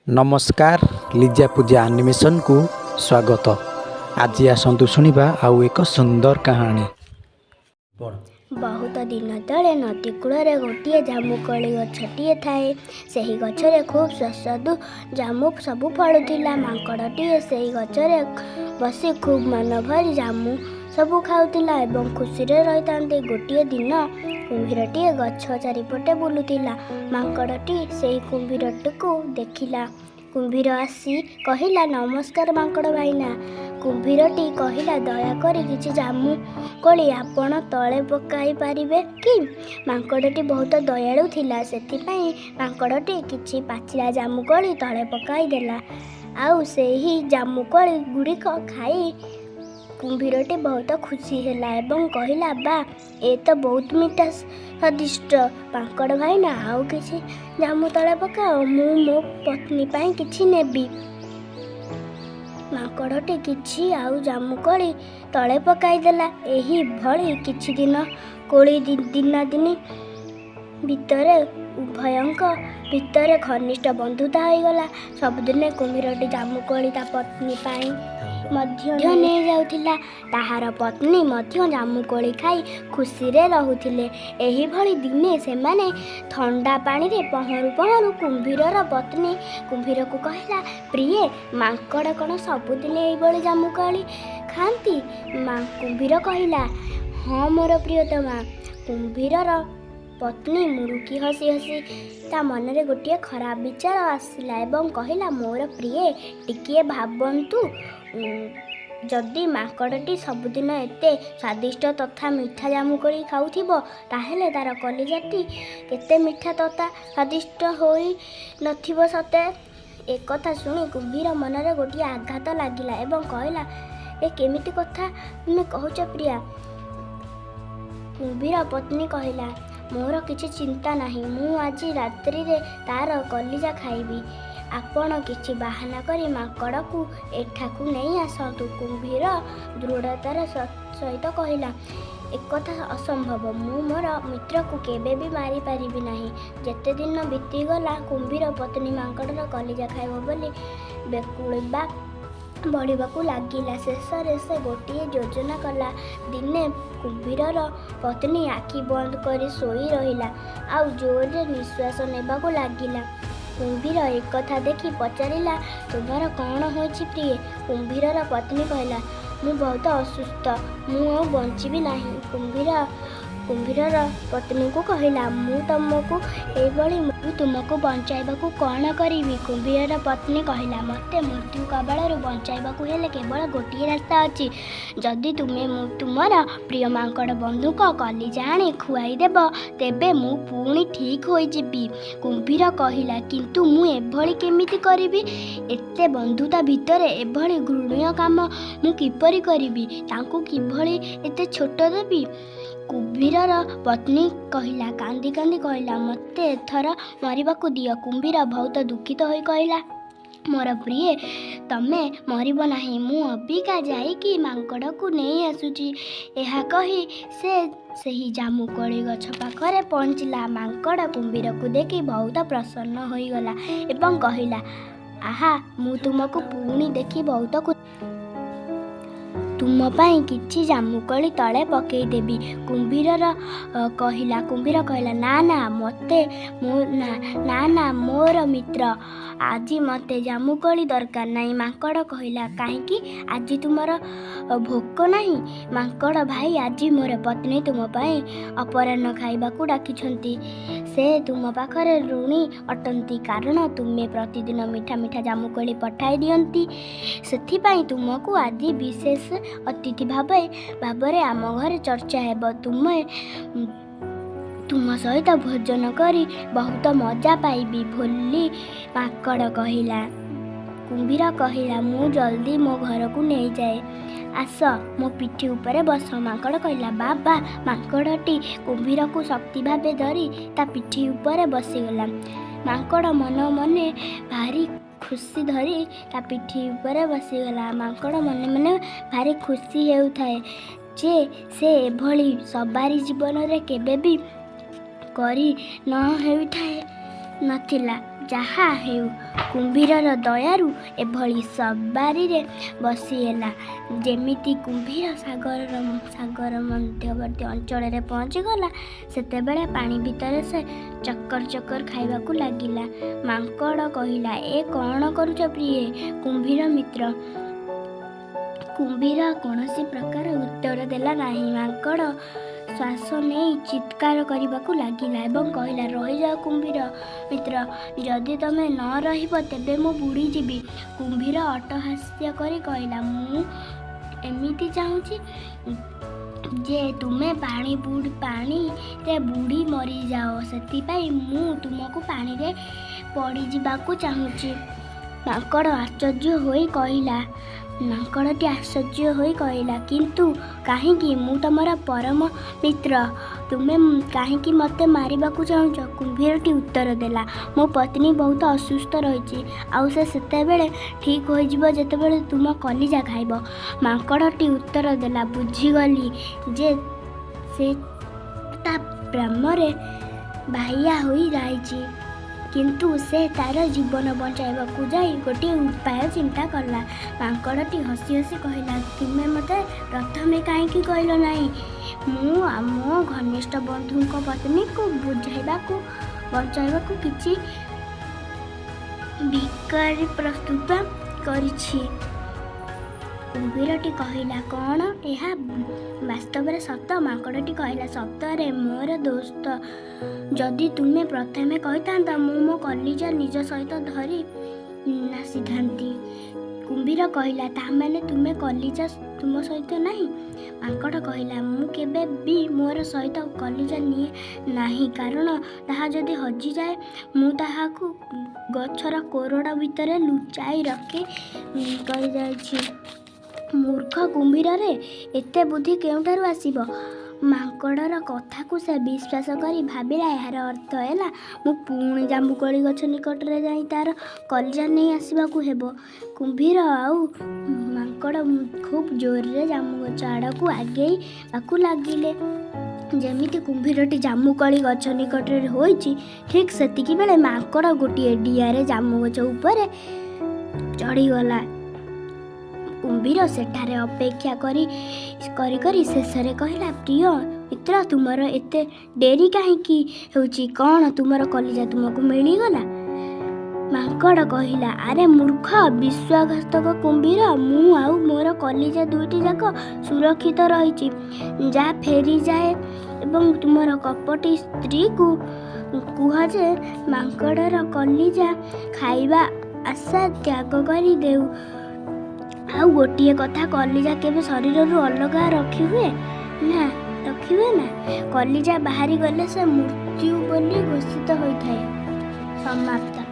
ନମସ୍କାର, ଲିଜା ପୂଜା ଆନିମେସନକୁ ସ୍ୱାଗତ। ଆଜି ଆସନ୍ତୁ ଶୁଣିବା ଆଉ ଏକ ସୁନ୍ଦର କାହାଣୀ। ବହୁତ ଦିନ ତଳେ ନଦୀ କୂଳରେ ଗୋଟିଏ ଜାମୁକୋଳି ଗଛଟିଏ ଥାଏ। ସେହି ଗଛରେ ଖୁବ୍ ସୁସ୍ୱାଦୁ ଜାମୁ ସବୁ ଫଳୁଥିଲା। ମାଙ୍କଡ଼ଟିଏ ସେହି ଗଛରେ ବସି ଖୁବ୍ ମନ ଭରି ଜାମୁ ସବୁ ଖାଉଥିଲା ଏବଂ ଖୁସିରେ ରହିଥାନ୍ତି। ଗୋଟିଏ ଦିନ କୁମ୍ଭୀରଟିଏ ଗଛ ଚାରିପଟେ ବୁଲୁଥିଲା। ମାଙ୍କଡ଼ଟି ସେହି କୁମ୍ଭୀରଟିକୁ ଦେଖିଲା। କୁମ୍ଭୀର ଆସି କହିଲା, "ନମସ୍କାର ମାଙ୍କଡ଼ ଭାଇନା।" କୁମ୍ଭୀରଟି କହିଲା, "ଦୟାକରି କିଛି ଜାମୁକୋଳି ଆପଣ ତଳେ ପକାଇ ପାରିବେ କି?" ମାଙ୍କଡ଼ଟି ବହୁତ ଦୟାଳୁ ଥିଲା। ସେଥିପାଇଁ ମାଙ୍କଡ଼ଟି କିଛି ପାଚିଲା ଜାମୁକୋଳି ତଳେ ପକାଇ ଦେଲା। ଆଉ ସେହି ଜାମୁକୋଳି ଗୁଡ଼ିକ ଖାଇ କୁମ୍ଭୀରଟି ବହୁତ ଖୁସି ହେଲା ଏବଂ କହିଲା, "ବାଃ, ଏ ତ ବହୁତ ମିଠା, ସ୍ୱାଦିଷ୍ଟ। ମାଙ୍କଡ଼ ଭାଇନା, ଆଉ କିଛି ଜାମୁ ତଳେ ପକାଅ, ମୁଁ ମୋ ପତ୍ନୀ ପାଇଁ କିଛି ନେବି।" ମାଙ୍କଡ଼ଟି କିଛି ଆଉ ଜାମୁକୋଳି ତଳେ ପକାଇଦେଲା। ଏହିଭଳି କିଛି ଦିନ କୋଳି ଦିନାଦିନି ଭିତରେ ଉଭୟଙ୍କ ଭିତରେ ଘନିଷ୍ଠ ବନ୍ଧୁତା ହୋଇଗଲା। ସବୁଦିନେ କୁମ୍ଭୀରଟି ଜାମୁକୋଳି ତା ପତ୍ନୀ ପାଇଁ ମଧ୍ୟ ନେଇଯାଉଥିଲା। ତାହାର ପତ୍ନୀ ମଧ୍ୟ ଜାମୁକୋଳି ଖାଇ ଖୁସିରେ ରହୁଥିଲେ। ଏହିଭଳି ଦିନେ ସେମାନେ ଥଣ୍ଡା ପାଣିରେ ପହଁରୁ ପହଁରୁ କୁମ୍ଭୀରର ପତ୍ନୀ କୁମ୍ଭୀରକୁ କହିଲା, "ପ୍ରିୟେ, ମାଙ୍କଡ଼ କ'ଣ ସବୁଦିନେ ଏହିଭଳି ଜାମୁକୋଳି ଖାଆନ୍ତି?" କୁମ୍ଭୀର କହିଲା, "ହଁ ମୋର ପ୍ରିୟତମା।" କୁମ୍ଭୀରର ପତ୍ନୀ ମୁରୁକି ହସି ହସି ତା ମନରେ ଗୋଟିଏ ଖରାପ ବିଚାର ଆସିଲା ଏବଂ କହିଲା, "ମୋର ପ୍ରିୟେ, ଟିକିଏ ଭାବନ୍ତୁ, ଯଦି ମାଙ୍କଡ଼ଟି ସବୁଦିନ ଏତେ ସ୍ୱାଦିଷ୍ଟ ତଥା ମିଠା ଜାମୁକୋଳି ଖାଉଥିବ, ତାହେଲେ ତାର କଲିଜାଟି କେତେ ମିଠା ତଥା ସ୍ୱାଦିଷ୍ଟ ହୋଇ ନଥିବ ସତେ?" ଏକଥା ଶୁଣି କୁମ୍ଭୀର ମନରେ ଗୋଟିଏ ଆଘାତ ଲାଗିଲା ଏବଂ କହିଲା, "ଏ କେମିତି କଥା ତୁମେ କହୁଛ ପ୍ରିୟା?" କୁମ୍ଭୀର ପତ୍ନୀ କହିଲା, "ମୋର କିଛି ଚିନ୍ତା ନାହିଁ। ମୁଁ ଆଜି ରାତ୍ରିରେ ତାର କଲିଜା ଖାଇବି। ଆପଣ କିଛି ବାହାନା କରି ମାଙ୍କଡ଼କୁ ଏଠାକୁ ନେଇ ଆସନ୍ତୁ।" କୁମ୍ଭୀର ଦୃଢ଼ତାର ସହିତ କହିଲା, "ଏକଥା ଅସମ୍ଭବ। ମୁଁ ମୋର ମିତ୍ରକୁ କେବେ ବି ମାରିପାରିବି ନାହିଁ।" ଯେତେ ଦିନ ବିତିଗଲା, କୁମ୍ଭୀର ପତ୍ନୀ ମାଙ୍କଡ଼ର କଲିଜା ଖାଇବ ବୋଲି ବ୍ୟାକୁଳିବା ବଢ଼ିବାକୁ ଲାଗିଲା। ଶେଷରେ ସେ ଗୋଟିଏ ଯୋଜନା କଲା। ଦିନେ କୁମ୍ଭୀରର ପତ୍ନୀ ଆଖି ବନ୍ଦ କରି ଶୋଇ ରହିଲା ଆଉ ଜୋରରେ ନିଶ୍ୱାସ ନେବାକୁ ଲାଗିଲା। କୁମ୍ଭୀର ଏକଥା ଦେଖି ପଚାରିଲା, "ତୁମର କ'ଣ ହୋଇଛି ପ୍ରିୟେ?" କୁମ୍ଭୀରର ପତ୍ନୀ କହିଲା, "ମୁଁ ବହୁତ ଅସୁସ୍ଥ। ମୁଁ ଆଉ ବଞ୍ଚିବି ନାହିଁ।" କୁମ୍ଭୀର କୁମ୍ଭୀରର ପତ୍ନୀକୁ କହିଲା, "ମୁଁ ତୁମକୁ ବଞ୍ଚାଇବାକୁ କ'ଣ କରିବି?" କୁମ୍ଭୀରର ପତ୍ନୀ କହିଲା, "ମୋତେ ମୃତ୍ୟୁ କବଳରୁ ବଞ୍ଚାଇବାକୁ ହେଲେ କେବଳ ଗୋଟିଏ ରାସ୍ତା ଅଛି। ଯଦି ତୁମେ ତୁମର ପ୍ରିୟ ମାଙ୍କଡ଼ ବନ୍ଧୁଙ୍କ କଲିଜା ଆଣି ଖୁଆଇଦେବ, ତେବେ ମୁଁ ପୁଣି ଠିକ୍ ହୋଇଯିବି।" କୁମ୍ଭୀର କହିଲା, "କିନ୍ତୁ ମୁଁ ଏଭଳି କେମିତି କରିବି? ଏତେ ବନ୍ଧୁତା ଭିତରେ ଏଭଳି ଘୃଣ୍ୟ କାମ ମୁଁ କିପରି କରିବି? ତାଙ୍କୁ କିଭଳି ଏତେ ଛୋଟ ଦେବି?" କୁମ୍ଭୀରର ପତ୍ନୀ କହିଲା, କାନ୍ଦି କାନ୍ଦି କହିଲା, "ମୋତେ ଏଥର ମରିବାକୁ ଦିଅ।" କୁମ୍ଭୀର ବହୁତ ଦୁଃଖିତ ହୋଇ କହିଲା, "ମୋର ପ୍ରିୟେ, ତମେ ମରିବ ନାହିଁ। ମୁଁ ଅବିକା ଯାଇକି ମାଙ୍କଡ଼କୁ ନେଇ ଆସୁଛି।" ଏହା କହି ସେ ସେହି ଜାମୁକୋଳି ଗଛ ପାଖରେ ପହଞ୍ଚିଲା। ମାଙ୍କଡ଼ କୁମ୍ଭୀରକୁ ଦେଖି ବହୁତ ପ୍ରସନ୍ନ ହୋଇଗଲା ଏବଂ କହିଲା, "ଆହା, ମୁଁ ତୁମକୁ ପୁଣି ଦେଖି ବହୁତ ତୁମ ପାଇଁ କିଛି ଜାମୁକୋଳି ତଳେ ପକାଇଦେବି।" କୁମ୍ଭୀର କହିଲା, "ନା ନା, ମୋତେ ନା ନା ନା ମୋର ମିତ୍ର, ଆଜି ମୋତେ ଜାମୁକୋଳି ଦରକାର ନାହିଁ।" ମାଙ୍କଡ଼ କହିଲା, "କାହିଁକି? ଆଜି ତୁମର ଭୋକ ନାହିଁ?" "ମାଙ୍କଡ଼ ଭାଇ, ଆଜି ମୋର ପତ୍ନୀ ତୁମ ପାଇଁ ଅପରାହ୍ନ ଖାଇବାକୁ ଡାକିଛନ୍ତି। ସେ ତୁମ ପାଖରେ ଋଣୀ ଅଟନ୍ତି, କାରଣ ତୁମେ ପ୍ରତିଦିନ ମିଠା ମିଠା ଜାମୁକୋଳି ପଠାଇ ଦିଅନ୍ତି। ସେଥିପାଇଁ ତୁମକୁ ଆଜି ବିଶେଷ ଅତିଥି ଭାବରେ ଆମ ଘରେ ଚର୍ଚ୍ଚା ହେବ। ତୁମ ସହିତ ଭୋଜନ କରି ବହୁତ ମଜା ପାଇବି" ବୋଲି ମାଙ୍କଡ଼ କହିଲା। କୁମ୍ଭୀର କହିଲା, "ମୁଁ ଜଲ୍ଦି ମୋ ଘରକୁ ନେଇଯାଏ। ଆସ, ମୋ ପିଠି ଉପରେ ବସ।" ମାଙ୍କଡ଼ କହିଲା, "ବାଃ ବାଃ।" ମାଙ୍କଡ଼ଟି କୁମ୍ଭୀରକୁ ଶକ୍ତି ଭାବେ ଧରି ତା ପିଠି ଉପରେ ବସିଗଲା। ମାଙ୍କଡ଼ ମନେ ମନେ ଭାରି ଖୁସି ଧରି ତା ପିଠି ଉପରେ ବସିଗଲା। ମାଙ୍କଡ଼ ମନେ ମନେ ଭାରି ଖୁସି ହେଉଥାଏ ଯେ ସେ ଏଭଳି ସବାରି ଜୀବନରେ କେବେ ବି କରି ନ ହେଉଥାଏ। ନଥିଲା। ଯାହା ହେଉ, କୁମ୍ଭୀରର ଦୟାରୁ ଏଭଳି ସବାରିରେ ବସିହେଲା। ଯେମିତି କୁମ୍ଭୀର ସାଗର ମଧ୍ୟବର୍ତ୍ତୀ ଅଞ୍ଚଳରେ ପହଞ୍ଚିଗଲା, ସେତେବେଳେ ପାଣି ଭିତରେ ସେ ଚକ୍କର ଚକ୍କର ଖାଇବାକୁ ଲାଗିଲା। ମାଙ୍କଡ଼ କହିଲା, "ଏ କ'ଣ କରୁଛ ପ୍ରିୟ କୁମ୍ଭୀର ମିତ୍ର?" କୁମ୍ଭୀର କୌଣସି ପ୍ରକାର ଉତ୍ତର ଦେଲା ନାହିଁ। ମାଙ୍କଡ଼ ଶ୍ୱାସ ନେଇ ଚିତ୍କାର କରିବାକୁ ଲାଗିଲା ଏବଂ କହିଲା, "ରହିଯାଅ କୁମ୍ଭୀର ମିତ୍ର, ଯଦି ତମେ ନ ରହିବ ତେବେ ମୁଁ ବୁଡ଼ିଯିବି।" କୁମ୍ଭୀର ଅଟ୍ଟହାସ୍ୟ କରି କହିଲା, "ମୁଁ ଏମିତି ଚାହୁଁଛି ଯେ ତୁମେ ପାଣିରେ ବୁଡ଼ି ମରିଯାଅ। ସେଥିପାଇଁ ମୁଁ ତୁମକୁ ପାଣିରେ ପଡ଼ିଯିବାକୁ ଚାହୁଁଛି।" ମାଙ୍କଡ଼ଟି ଆଶ୍ଚର୍ଯ୍ୟ ହୋଇ କହିଲା, "କିନ୍ତୁ କାହିଁକି? ମୁଁ ତମର ପରମ ମିତ୍ର। ତୁମେ କାହିଁକି ମୋତେ ମାରିବାକୁ ଚାହୁଁଛ?" କୁମ୍ଭୀରଟି ଉତ୍ତର ଦେଲା, "ମୋ ପତ୍ନୀ ବହୁତ ଅସୁସ୍ଥ ରହିଛି, ଆଉ ସେ ସେତେବେଳେ ଠିକ୍ ହୋଇଯିବ ଯେତେବେଳେ ତୁମ କଲିଜା ଖାଇବ।" ମାଙ୍କଡ଼ଟି ଉତ୍ତର ଦେଲା, "ବୁଝିଗଲି ଯେ ସେ ତା ପ୍ରେମରେ ବାଇଆ ହୋଇ ଯାଇଛି।" କିନ୍ତୁ ସେ ତା'ର ଜୀବନ ବଞ୍ଚାଇବାକୁ ଯାଇ ଗୋଟିଏ ଉପାୟ ଚିନ୍ତା କଲା। ମାଙ୍କଡ଼ଟି ହସି ହସି କହିଲା, "ତୁମେ ମୋତେ ପ୍ରଥମେ କାହିଁକି କହିଲ ନାହିଁ? ମୁଁ ମୋ ଘନିଷ୍ଠ ବନ୍ଧୁଙ୍କ ପତ୍ନୀକୁ ବଞ୍ଚାଇବାକୁ କିଛି ଭିକାରୀ ପ୍ରସ୍ତୁତ କରିଛି।" କୁମ୍ଭୀରଟି କହିଲା, "କ'ଣ ଏହା ବାସ୍ତବରେ ସତ?" ମାଙ୍କଡ଼ଟି କହିଲା, "ସତରେ ମୋର ଦୋସ୍ତ। ଯଦି ତୁମେ ପ୍ରଥମେ କହିଥାନ୍ତ, ମୁଁ ମୋ କଲିଜା ନିଜ ସହିତ ଧରି ଆସିଥାନ୍ତି।" କୁମ୍ଭୀର କହିଲା, "ତା' ମାନେ ତୁମ କଲିଜା ତୁମ ସହିତ ନାହିଁ?" ମାଙ୍କଡ଼ କହିଲା, "ମୁଁ କେବେ ବି ମୋର ସହିତ କଲିଜା ନିଏ ନାହିଁ, କାରଣ ତାହା ଯଦି ହଜିଯାଏ, ମୁଁ ତାହାକୁ ଗଛର କୋରଡ଼ ଭିତରେ ଲୁଚାଇ ରଖି କରିଯାଇଛି।" ମୂର୍ଖ କୁମ୍ଭୀରରେ ଏତେ ବୁଦ୍ଧି କେଉଁଠାରୁ ଆସିବ? ମାଙ୍କଡ଼ର କଥାକୁ ସେ ବିଶ୍ୱାସ କରି ଭାବିଲା, ଏହାର ଅର୍ଥ ହେଲା ମୁଁ ପୁଣି ଜାମୁକୋଳି ଗଛ ନିକଟରେ ଯାଇ ତା'ର କଲିଜା ନେଇ ଆସିବାକୁ ହେବ। କୁମ୍ଭୀର ଆଉ ମାଙ୍କଡ଼ ଖୁବ୍ ଜୋରରେ ଜାମୁଗଛ ଆଡ଼କୁ ଆଗେଇବାକୁ ଲାଗିଲେ। ଯେମିତି କୁମ୍ଭୀରଟି ଜାମୁକୋଳି ଗଛ ନିକଟରେ ହୋଇଛି, ଠିକ୍ ସେତିକିବେଳେ ମାଙ୍କଡ଼ ଗୋଟିଏ ଡିଆରେ ଜାମୁଗଛ ଉପରେ ଚଢ଼ିଗଲା। କୁମ୍ଭୀର ସେଠାରେ ଅପେକ୍ଷା କରି କରି କରି ଶେଷରେ କହିଲା, "ପ୍ରିୟ ମିତ୍ର, ତୁମର ଏତେ ଡେରି କାହିଁକି ହେଉଛି? କ'ଣ ତୁମର କଲିଜା ତୁମକୁ ମିଳିଗଲା?" ମାଙ୍କଡ଼ କହିଲା, "ଆରେ ମୂର୍ଖ ବିଶ୍ୱାସଘାତକ କୁମ୍ଭୀର, ମୁଁ ଆଉ ମୋର କଲିଜା ଦୁଇଟି ଯାକ ସୁରକ୍ଷିତ ରହିଛି। ଯା, ଫେରିଯାଏ ଏବଂ ତୁମର କପଟୀ ସ୍ତ୍ରୀକୁ କୁହ ଯେ ମାଙ୍କଡ଼ର କଲିଜା ଖାଇବା ଆଶା ତ୍ୟାଗ କରି ଦେଉ। ଆଉ ଗୋଟିଏ କଥା, କଲିଜା କେବେ ଶରୀରରୁ ଅଲଗା ରଖିହୁଏ ନା। କଲିଜା ବାହାରିଗଲେ ସେ ମୃତ୍ୟୁ ବୋଲି ଘୋଷିତ ହୋଇଥାଏ।" ସମାପ୍ତ।